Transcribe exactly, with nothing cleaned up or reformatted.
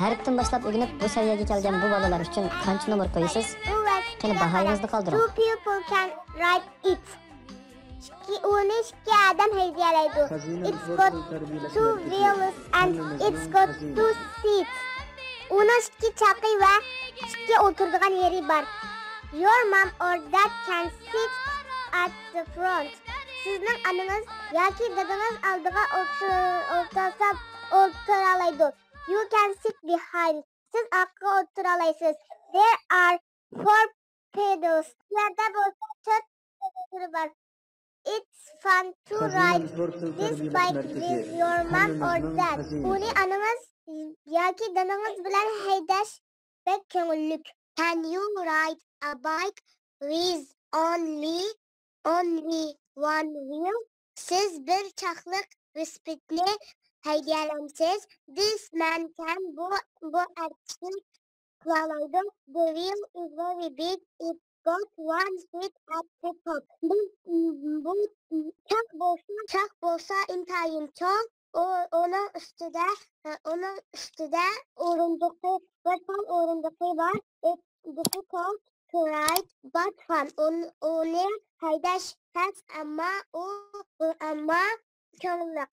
ھەرپتىن باشلاپ ئۆگىنىپ، بۇ سەۋىيەگە كەلگەن بۇ بالىلار ئۈچۈن قانچە نومۇر قويىسىز؟ قېنى، باھايىڭىزنى قالدۇرۇڭ. Two people can ride it. ئىككى، ئۇنى ئىككى ئادەم ھەيدىيەلەيدۇ. It's got two wheels and it's got two seats. ئۇنىڭ ئىككى چاقى ۋە ئىككى ئولتۇرىدىغان يېرى بار. Your mom or dad can sit at the front. سىزنىڭ ئانىڭىز ياكى دادىڭىز ئالدىغا ئولتۇر-، ئولتۇرسا، ئولتۇرالايدۇ. You can sit behind. سىز ئارقىغا ئولتۇرالايسىز. There are four pedals. بۇ يەردە بولسا تۆت پېداللىرى بار. It's fun to ride this bike with your mom or dad. ئۇنى ئانىڭىز ياكى دادىڭىز بىلەن ھەيدەش بەك كۆڭۈللۈك. Can you ride a bike with only, only one wheel? سىز بىر چاقلىق ۋېلىسىپىتنى ھەيدىيەلەمسىز؟ This man can. بۇ، بۇ ئەر كىشى قىلالايدۇ. The wheel is very big. It's got one seat at the top. بۇ، بۇ چاق بولسا، چاق بولسا ئىنتايىن چوڭ. ئۇ، ئۇنىڭ ئۈستىدە، ئۇنىڭ ئۈستىدە ئورۇندۇقى، بىر تال ئورۇندۇقى بار. It's difficult to ride, but fun. ئۇن-، ئۇنى ھەيدەش تەس، ئەمما ئۇ، ئەمما كۆڭۈللۈك.